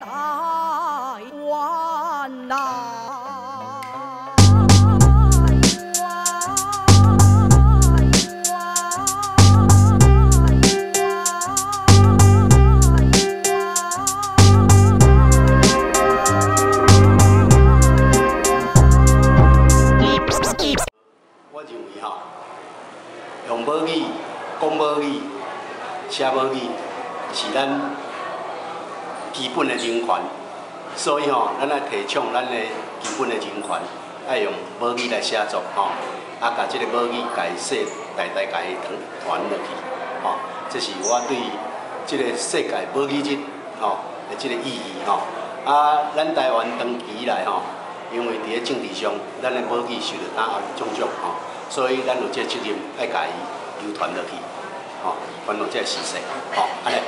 台灣來。我認為吼，用母語、講母語、寫母語是咱基本的人權，所以吼，咱愛提倡咱的基本的人權，愛用母語來寫作吼，啊，共這个母語共世代代共伊傳落去，吼，這是我對這个世界母語日吼的這个意義吼。啊，咱台灣長期以來吼，因為佇咧政治上，咱的母語受著打壓種種吼，所以咱有這個責任愛共伊流傳落去，吼，傳落這个時勢，吼，按呢。